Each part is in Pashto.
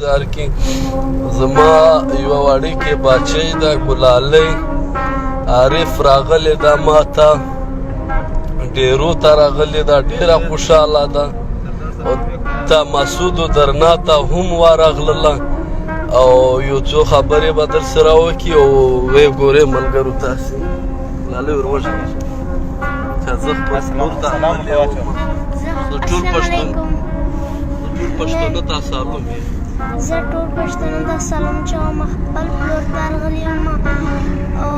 انتظار کې. زما یوه وړوکې بچۍ ده، ګلالۍ عارف، راغلې ده، ما ته ډېرو ته راغلې ده، ډېره خوشحاله ده. او ته مسعود درنا ته هم ورغلله او یو څو خبرې به در سره وکړي او ویې ګورې. ملګرو، تاسې لالی ور وږغېږئ چې زه خپل لور ته سلام غلی ورته وم. واچوه. زه ټول السلام پښتون علیکم. زه ټول پښتنو ته سلام یم. زه ټول پښتنو ته سلام چوم. خپل پلور ته راغلی یم او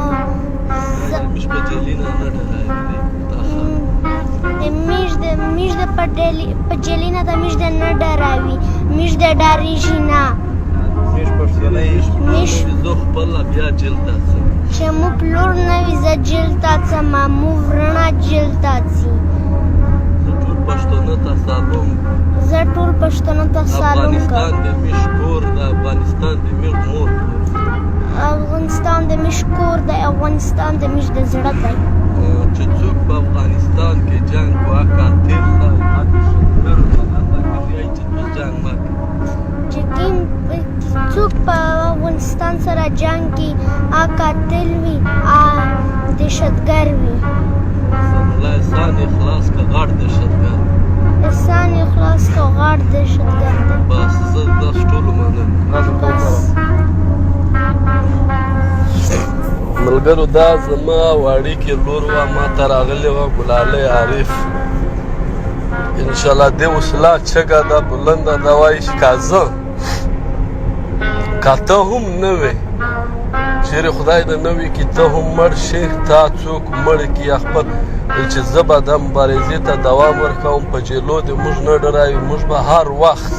زه موږ په جیلینه نه ډراوي تا ښه. میږ د په جیلینه د میږ د نه ډراوي، میږ د ډاریږي نه. میش پښتانه یې. زه خپله بیا جیل ته ځم. چې مو پلور نه وي، زه جیل ته ځم، مو ورڼه جیل ته ځي. زه ټول پښتنو ته سلام. زه ټول پښتنو ته سلام افغانستان کوم. د میش کور د افغانستان د میش مور. افغانستان د میش کور دی، افغانستان د میش د زړه دی. چې څوک په افغانستان کې جنګ کوه، قاتل ده او دهشتګر ده. هغه چې څوک جنګ مه کوي. چې کیم څوک په افغانستان سره جنګ کې، آ قاتل وي، آ دهشتګر وي. الله احسان یې خلاص که، غټ دهشتګر. احسان یې خلاص که، غټ دهشتګر دی. بس، زه تاسو ټولو مننه. بس. ملګرو، دا زما وړوکې لور وه، ما ته راغلې وه، ګلالۍ عارف. انشاءالله دې اوس لا چګه ده، بلنده ده، وایي چې که زه که ته هم نه وې، چېرې خدای د نه وي کې ته هم مړ شې، تا څوک مړ کړي یا خپل، چې زه به د مبارزې ته دوام ورکوم. په جېلو دې موږ نه ډراوي، موږ به هر وخت